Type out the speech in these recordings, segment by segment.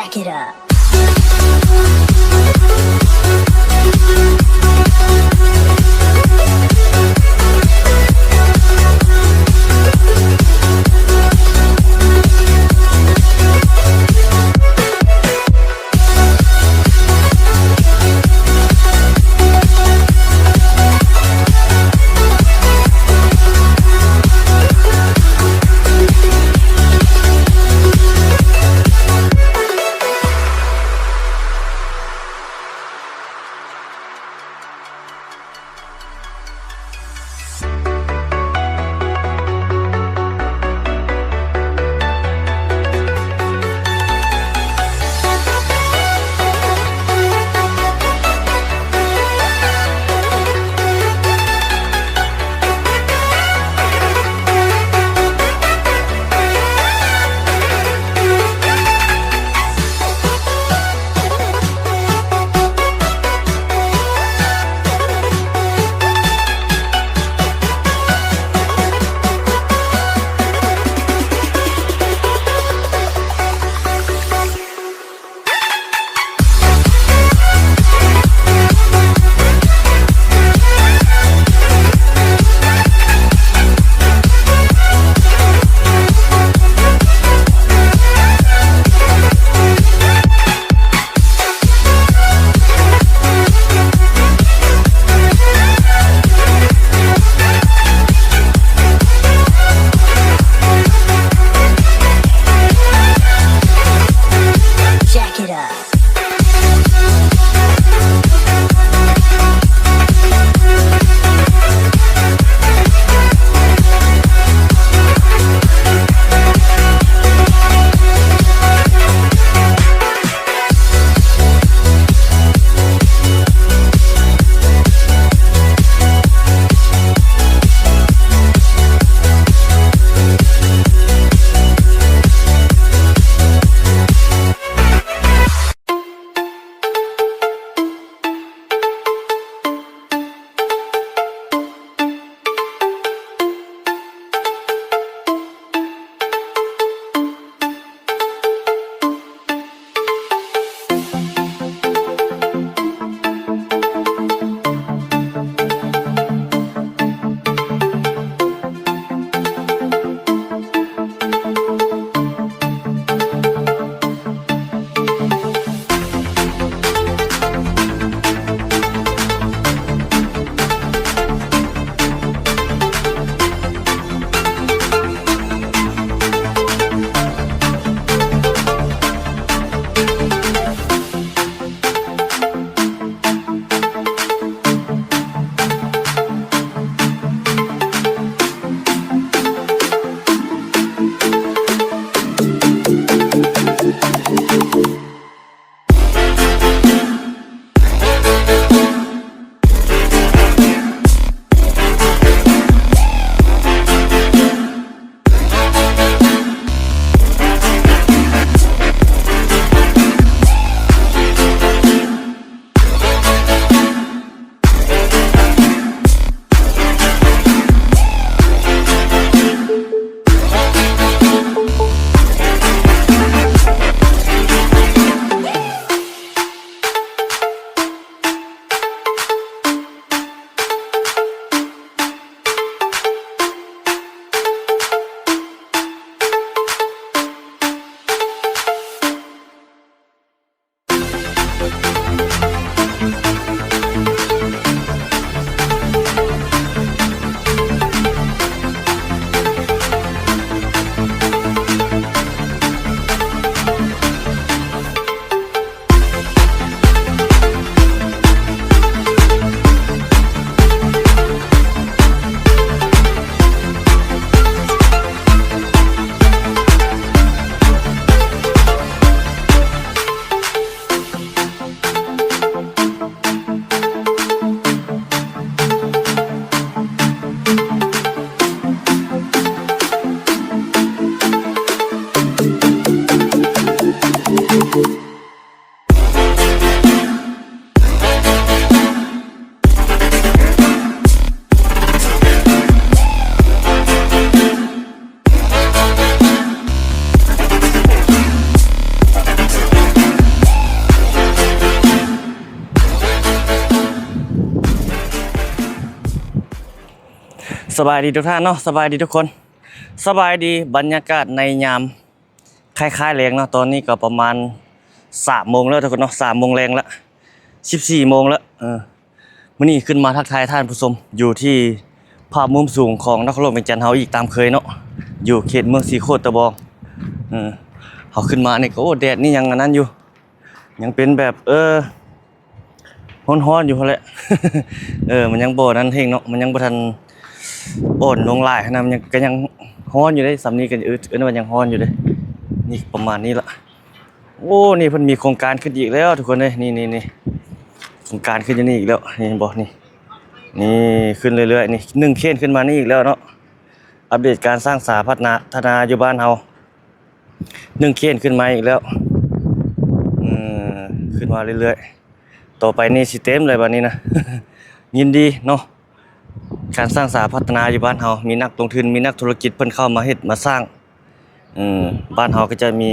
Back it up. Jack it up. ສະບາຍດີທຸກທ່ານເນາະ ສະບາຍດີທຸກຄົນ ສະບາຍດີ ບັນຍາກາດໃນຍາມຄ້າຍໆແລງເນາະ ຕອນນີ້ກໍປະມານສາມໂມງແລ້ວທຸກຄົນເນາະ ສາມໂມງແລງລະ ສິບສີ່ໂມງລະ ເອີ ມື້ນີ້ຂຶ້ນມາທັກທາຍທ່ານຜູ້ຊົມ ຢູ່ທີ່ພາບມຸມສູງຂອງນະຄອນຫຼວງວຽງຈັນເຮົາອີກຕາມເຄີຍເນາະ ຢູ່ເຂດເມືອງສີໂຄດຕະບອງ ເອີ ເຮົາຂຶ້ນມານີ້ກໍ ໂອ້ ແດດນີ້ຍັງອັນນັ້ນຢູ່ ຍັງເປັນແບບ ເອີ ຮ້ອນໆຢູ່ຫັ້ນແຫຼະ ເອີ ມັນຍັງບໍ່ນັ້ນເຮັງເນາະ ມັນຍັງບໍ່ທັນອ່ອນລົງຫຼາຍຫັ້ນນະ ມັນຍັງ ກໍຍັງຮ້ອນຢູ່ເດ້ ສ່ຳນີ້ກໍ ເອີ້ນວ່າຍັງຮ້ອນຢູ່ເດ້ ນີ້ປະມານນີ້ລະ ໂອ້ ນີ້ເພິ່ນມີໂຄງການຂຶ້ນອີກແລ້ວທຸກຄົນເອີຍ ນີ້ໆໆ ໂຄງການຂຶ້ນຢູ່ນີ້ອີກແລ້ວ ນີ້ເຫັນບໍ່ ນີ້ ນີ້ຂຶ້ນເລື້ອຍໆ ນີ້ໜຶ່ງເຄນຂຶ້ນມານີ້ອີກແລ້ວເນາະ ອັບເດດການສ້າງສາພັດທະນາ ທະນາຢູ່ບ້ານເຮົາ ໜຶ່ງເຄນຂຶ້ນມາອີກແລ້ວ ເອີ ຂຶ້ນມາເລື້ອຍໆ ຕໍ່ໄປນີ້ຊິເຕັມເລີຍບາດນີ້ນະ ຍິນດີເນາະ ການສ້າງສາພັດທະນາຢູ່ບ້ານເຮົາ ມີນັກລົງທຶນ ມີນັກທຸລະກິດເພິ່ນເຂົ້າມາເຮັດມາສ້າງ ເອີ ບ້ານເຮົາກໍຈະມີ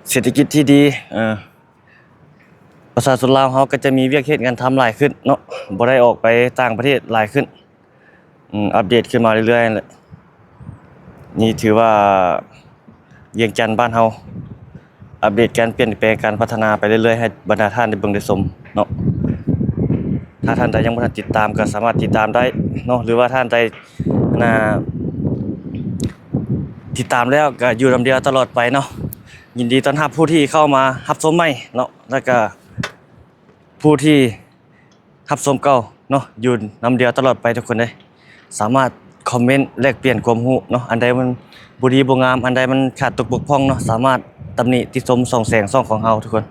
ເສດຖະກິດທີ່ດີ ເອີ ປະຊາຊົນລາວເຮົາກໍຈະມີວຽກເຮັດງານທຳຫຼາຍຂຶ້ນເນາະ ບໍ່ໄດ້ອອກໄປຕ່າງປະເທດຫຼາຍຂຶ້ນ ອືມ ອັບເດດຂຶ້ນມາເລື້ອຍໆແຫຼະ ນີ້ຖືວ່າວຽງຈັນບ້ານເຮົາ ອັບເດດການປ່ຽນແປງ ການພັດທະນາໄປເລື້ອຍໆ ໃຫ້ບັນດາທ່ານໄດ້ເບິ່ງໄດ້ຊົມເນາະ ຖ້າທ່ານໃດຍັງບໍ່ທັນຕິດຕາມ ກໍສາມາດຕິດຕາມໄດ້ເນາະ ຫຼືວ່າທ່ານໃດ ອັນນ່າ ຕິດຕາມແລ້ວກໍຢູ່ນຳດຽວຕະຫຼອດໄປເນາະ ຍິນດີຕ້ອນຮັບຜູ້ທີ່ເຂົ້າມາຮັບຊົມໃໝ່ເນາະ ແລ້ວກໍຜູ້ທີ່ ຮັບຊົມເກົ່າເນາະ ຢູ່ນຳດຽວຕະຫຼອດໄປທຸກຄົນເດ້ ສາມາດຄອມເມັນແລກປ່ຽນຄວາມຮູ້ເນາະ ອັນໃດມັນບໍ່ດີບໍ່ງາມ ອັນໃດມັນຂາດຕົກບົກຜ່ອງເນາະ ສາມາດຕຳໜິຕິຊົມສ່ອງແສງຊ່ອງຂອງເຮົາທຸກຄົນ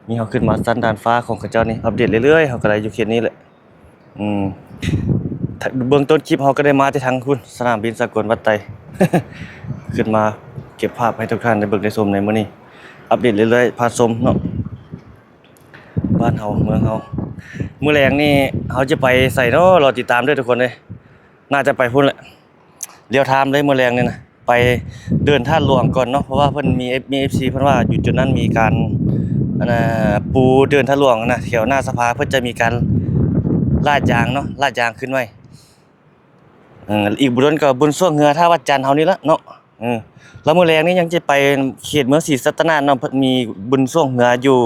ນີ້ເຮົາຂຶ້ນມາຊັ້ນດາດຟ້າຂອງເຂົາເຈົ້ານີ້ ອັບເດດເລື້ອຍໆ ເຮົາກໍໄດ້ຢູ່ເຂດນີ້ແຫຼະ ອືມ ເບື້ອງຕົ້ນຄລິບເຮົາກໍໄດ້ມາແຕ່ທາງພຸ້ນ ສະໜາມບິນສາກົນວັດໄຕ ຂຶ້ນມາເກັບພາບໃຫ້ທຸກທ່ານໄດ້ເບິ່ງໄດ້ຊົມໃນມື້ນີ້ ອັບເດດເລື້ອຍໆ ພາຊົມເນາະ ບ້ານເຮົາ ເມືອງເຮົາ ມື້ແລງນີ້ເຮົາຈະໄປໃສເນາະ ລໍຕິດຕາມເດີ້ທຸກຄົນເອີຍ ໜ້າຈະໄປພຸ້ນແຫຼະ ລຽວທາມເລີຍມື້ແລງນີ້ນະ ໄປເດີ່ນທາດຫຼວງກ່ອນເນາະ ເພາະວ່າເພິ່ນມີ ມີເອັຟຊີ ເພິ່ນວ່າຢູ່ຈຸດນັ້ນມີການ ອັນນ່າ ປູເດີ່ນທາດຫຼວງນະ ແຖວໜ້າສະພາເພິ່ນຈະມີການລາດຢາງເນາະ ລາດຢາງຂຶ້ນໃໝ່ ເອີ ອີກບໍ່ດົນກໍບຸນຊ່ວງເຮືອທ່າວັດຈັນເຮົານີ້ລະເນາະ ເອີ ແລ້ວມື້ແລງນີ້ຍັງຈະໄປເຂດເມືອງສີສັດຕະນາດເນາະ ເພິ່ນມີບຸນຊ່ວງເຮືອຢູ່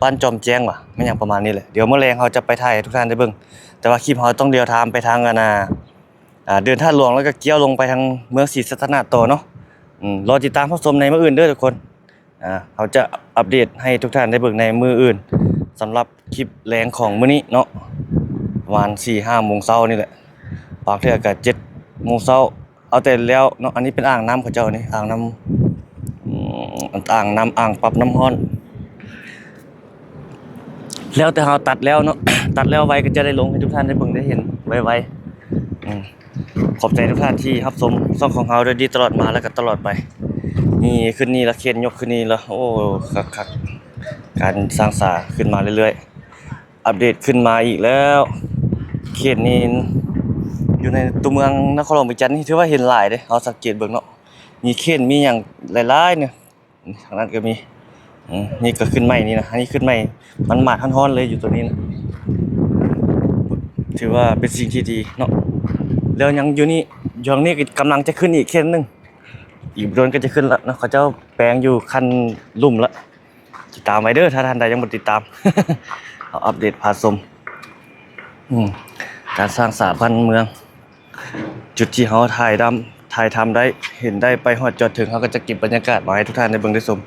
ບ້ານຈອມແຈ້ງຫວາ ແມ່ນຫຍັງປະມານນີ້ແຫຼະ ດຽວມື້ແລງເຮົາຈະໄປຖ່າຍໃຫ້ທຸກທ່ານໄດ້ເບິ່ງ ແຕ່ວ່າຄລິບເຮົາຕ້ອງລຽວທາມໄປທາງ ອັນນ່າ ອ່າ ເດີ່ນທາດຫຼວງ ແລ້ວກໍກ່ຽວລົງໄປທາງເມືອງສີສັດຕະນາດຕໍ່ເນາະ ອືມ ລໍຕິດຕາມຮັບຊົມໃນມື້ອື່ນເດີ້ທຸກຄົນ ອ່າ ເຮົາຈະອັບເດດໃຫ້ທຸກທ່ານໄດ້ເບິ່ງໃນມື້ອື່ນ ສຳລັບຄລິບແລງຂອງມື້ນີ້ເນາະ ປະມານສີ່ຫ້າໂມງເຊົ້ານີ້ແຫຼະ ບາງເທື່ອກໍເຈັດໂມງເຊົ້າ ເອົາແຕ່ແລ້ວເນາະ ອັນນີ້ເປັນອ່າງນ້ຳເຂົາເຈົ້ານີ້ ອ່າງນ້ຳ ອືມ ອ່າງນ້ຳ ອ່າງປັບນ້ຳຮ້ອນ ແລ້ວແຕ່ເຮົາຕັດແລ້ວເນາະ ຕັດແລ້ວໄວກໍຈະໄດ້ລົງໃຫ້ທຸກທ່ານໄດ້ເບິ່ງໄດ້ເຫັນໄວໆ ອືມ ຂອບໃຈທຸກທ່ານທີ່ຮັບຊົມຊ່ອງຂອງເຮົາດ້ວຍດີຕະຫຼອດມາ ແລ້ວກໍຕະຫຼອດໄປ ນີ້ຂຶ້ນນີ້ລະ ເຄນຍົກຂຶ້ນນີ້ລະ ໂອ້ ຄັກໆ ການສ້າງສາຂຶ້ນມາເລື້ອຍໆ ອັບເດດຂຶ້ນມາອີກແລ້ວ ເຄນນີ້ຢູ່ໃນຕົວເມືອງນະຄອນຫຼວງວຽງຈັນນີ້ຖືວ່າເຫັນຫຼາຍເດ້ ເຮົາສັງເກດເບິ່ງເນາະ ມີເຄນມີຫຍັງຫຼາຍໆ ນີ້ ທາງນັ້ນກໍມີ ເອີ ນີ້ກໍຂຶ້ນໃໝ່ນີ້ນະ ອັນນີ້ຂຶ້ນໃໝ່ ມັນມາດໆ ຮ້ອນໆເລີຍຢູ່ຕົວນີ້ນະ ຖືວ່າເປັນສິ່ງທີ່ດີເນາະ ແລ້ວຍັງຢູ່ນີ້ ຢູ່ທາງນີ້ກໍກຳລັງຈະຂຶ້ນອີກເຄນໜຶ່ງ ອີກບໍ່ດົນກໍຈະຂຶ້ນລະເນາະ ເຂົາເຈົ້າແປງຢູ່ຂັ້ນລຸ່ມລະ ຕິດຕາມໄວ້ເດີ້ ຖ້າທ່ານໃດຍັງບໍ່ຕິດຕາມ ເຮົາອັບເດດພາຊົມ ອືມ ການສ້າງສາບ້ານເມືອງ ຈຸດທີ່ເຮົາຖ່າຍທຳ ຖ່າຍທຳໄດ້ ເຫັນໄດ້ໄປຮອດຈອດເຖິງ ເຮົາກໍຈະເກັບບັນຍາກາດມາໃຫ້ທຸກທ່ານໄດ້ເບິ່ງໄດ້ຊົມ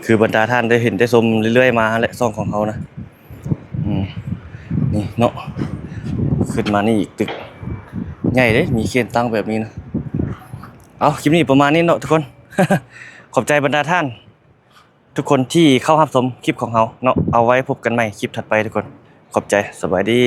ຄືບັນດາທ່ານໄດ້ເຫັນໄດ້ຊົມເລື້ອຍໆມາຫັ້ນແຫຼະ ຊ່ອງຂອງເຮົານະ ອືມ ນີ້ເນາະ ຂຶ້ນມານີ້ອີກ ຕຶກໃຫຍ່ເດ້ ມີເຄນຕັ້ງແບບນີ້ນະ ເອົາ ຄລິບນີ້ປະມານນີ້ເນາະທຸກຄົນ ຂອບໃຈບັນດາທ່ານ ທຸກຄົນທີ່ເຂົ້າຮັບຊົມຄລິບຂອງເຮົາເນາະ ເອົາໄວ້ພົບກັນໃໝ່ຄລິບຖັດໄປທຸກຄົນ ຂອບໃຈ ສະບາຍດີ.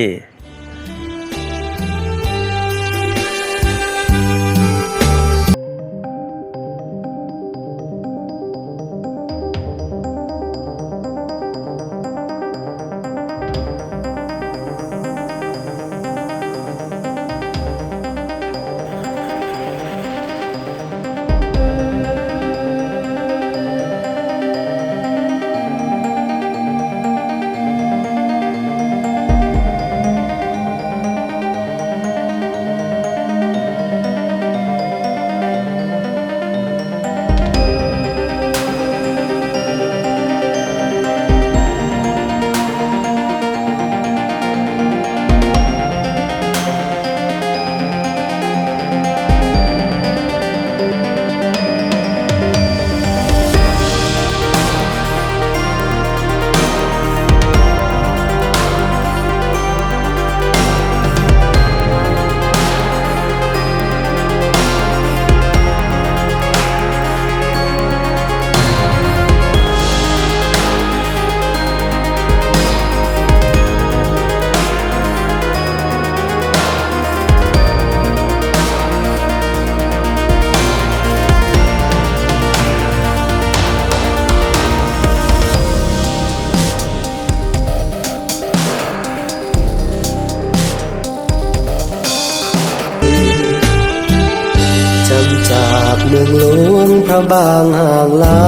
ເມືອງຫຼວງພະບາງຫາກລາ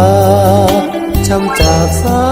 ຈຳຈາກສາ